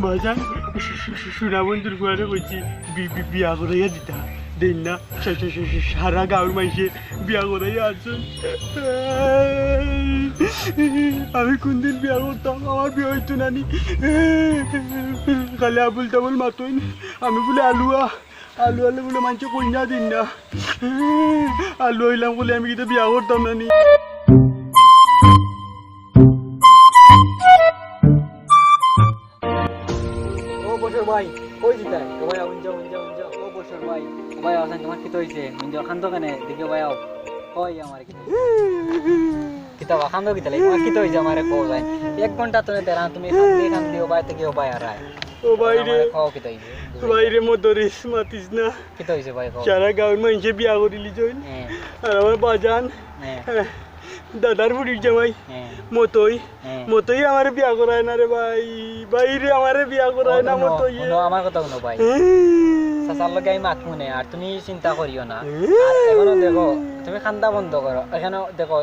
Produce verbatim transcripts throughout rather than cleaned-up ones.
বাজান, সু-, সু-, সু-, সুনা বন্ধুর ফুয়ারে কইছি, বি-, বি-, বিয়া করাইয়া দিতা। দেইন না, সা-, সা-, সা-, সা-, সারা গাঁওর মাইনষে বিয়া করাইয়া আনছইন। আমি কুনদিন বিয়া করতাম, আমার বিয়া অইতো না নি। খালি আবুল তাবুল মাতইন, আমি বুলে আলুয়া, আলুয়া অইলে বুলে মাইনষে কইন্যা দেইন না। আলুয়া অইলাম বুলে আমি কিতা বিয়া করতাম না নি। ও বসর ভাই, কই যিতায়? ও ভাই, হুন যাও, হুন যাও, হুন যাও। ও বসর ভাই, ও ভাই, আছেন, তুমার কিতা অইছে? হুন যাও, কান্দো কেনে? দেখি ও ভাই, আও। কই আমার কিতা অইছে? কিতা বা, কান্দো কিতা লাগি? তুমার কিতা অইছে আমারে কও যাইন। এক ঘন্টা তুমি বেড়ান, তুমি কান্দি কান্দি ও ভাই থাকি ও ভাই আর আয়। ও ভাই রে, আমারে কও কিতা অইছে? ভাই রে, মদরিস, মাতিস না। কিতা অইছে ভাই, কও। সারা গাঁওর মাইনষে বিয়া করিলিছইন। হ্যাঁ। আর আমার বাজান, হ্যাঁ। দাদার ফুড়ির জামাই, হ্যাঁ। মতই, হ্যাঁ। মতই আমারে বিয়া করায় না রে ভাই। ভাই রে, আমারে বিয়া করায় না হুনো, মতই। হুনো, আমার কথা হুনো ভাই। হ্যাঁ। চাচার লগে আমি মাতমু নে, আর তুমি চিন্তা করিও না। হ্যাঁ। আর এখনো দেখো, তুমি কান্দা বন্ধ করো। এখানো দেখো,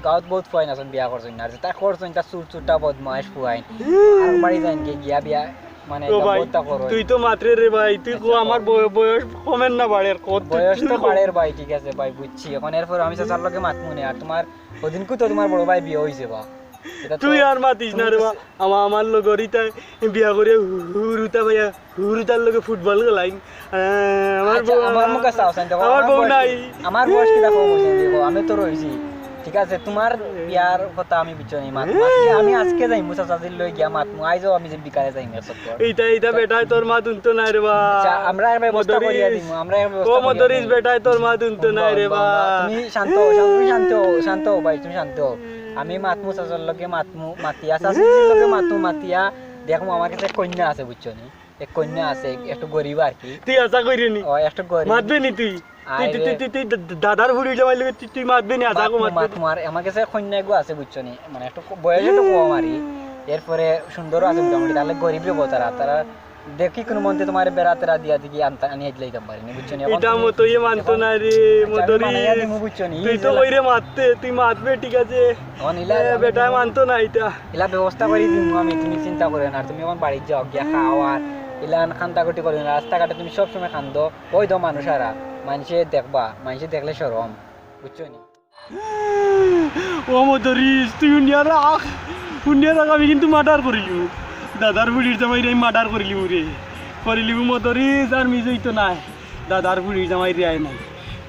গাঁওত বউত ফুয়াইন আছইন বিয়া করছইন না, আর যেটা করছইন তা চুর চুরটা বদমাইশ ফুয়াইন। হ্যাঁ। আর বাড়ি যাইন গিয়া, গিয়া বিয়া মানে ও ভাই, তুই তো মাতরে রে ভাই, তুই কো আচ্ছা, আমার বয়-, বয়স কমের না বাড়ের, কত বয়স তো বাড়ের ভাই, ঠিক আছে ভাই, বুঝছি। এখন এরপর আমি চাচার লগে মাতমু নে, আর তুমার ওদিনকু তো তুমার বড় ভাই বিয়া অইছে বা। তুই আর মাতিস না রে বা, আমা-, আমার লগর ইতায় বিয়া করিয়া হুরুতা ভাইয়া, হুরুতার লগে ফুটবল খেলাইন। আহ, আমার আচ্ছা, বউ, আমার মুখে চাও, চাইন দেখো, আমার আমার বউ বয়স নাই। কি? আমার বয়স কিতা কম অইছে দেখো, আমি তো রইছি। ঠিক আছে, তুমার বিয়ার কথা আমি বুঝছো নি, মাত-, মাত-, আমি আজকে যাইমু, চাচাজির লই গিয়া মাতমু, আইজও আমি যে বিকালে যাইমু এক চক্কর। এইটা, এইটা বেটায় তোর মাত হুনতো নায় রে বা। আচ্ছা, আমরা এক ব্যবস্থা করিয়া দিমু, আমরা এক ব্যবস্থা করিয়া দিমু। মদরিস, বেটায় তোর মাত হুনতো নায় রে বা। তুমি শান্ত হও, শান্ত, তুমি শান্ত হও, শান্ত হও ভাই, তুমি শান্ত হও। আমি মাতমু চাচার লগে মাতমু, মাতিয়া, চাচার লগে মাতমু, মাতিয়া, দেখমু আমার কাছে কইন্যা আছে, বুঝছো নি? এক কইন্যা আছে, এক-, একটু গরিব আর কি। তুই আশা করি নি? ও, একটু গরিব। মাতবে নি তুই? তুই, আরে। তুই, তুই, তুই, তুই দা-, দাদার ফুড়ির জামাইর লগে তুই, তুই মাতবে নি? আশা করি মাতমু, মাতবে নি? মাতমু, আর আমার কাছে কইন্যা এগু আছে, বুঝছো নি? মানে, একটু ক-, বয়স একটু কম আর কি। এরপরে সুন্দরও আছে মোটামুটি, তাহলে গরিব রে বউত তারা, তারা দেখি কুনু মন্তে তুমারে বেড়া টেড়া দিয়া দেখি আনতা-, আনি আইতে লইতাম পারি নি, বুঝছো নি? এখন ইটা তুমি মতইয়ে মানতো না রে, আচ্ছা, আমি মদরিস। মানাইয়া দিমু, বুঝছো নি? তুই তো কইরে মাততে, তুই মাতবে, ঠিক আছে। অন ইলা এ, আমি বেটায় মানতো না ইটা। ইলা ব্যবস্থা করি দিমু আমি, তুমি চিন্তা করিও না। আর তুমি এখন বাড়িত যাও, গিয়া খাও, আর ইলান কান্দাকুটি করিও না। রাস্তাঘাটে তুমি সব সময় কান্দো, ওই তো মানুষ আরা, মাইনষে দেখবা, মাইনষে দেখলে শরম, বুঝছো নি? ও মদরিস, তুই হুনিয়া রাখ, হুনিয়া রাখ, আমি কিন্তু মার্ডার করিলিমু। দাদার ফুড়ির জামাইরে আমি মার্ডার করিলিমু রে, করিলিমু মদরিস, আর মিস অইতো নায়। দাদার ফুড়ির জামাইরে আয় নাই,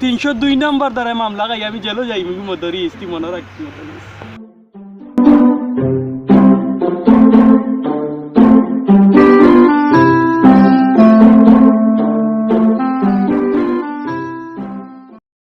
তিনশো দুই নাম্বার ধারায় মামলা খাই আমি জেলো যাইমু মদরিস, তুই মনো রাখিস মদরিস।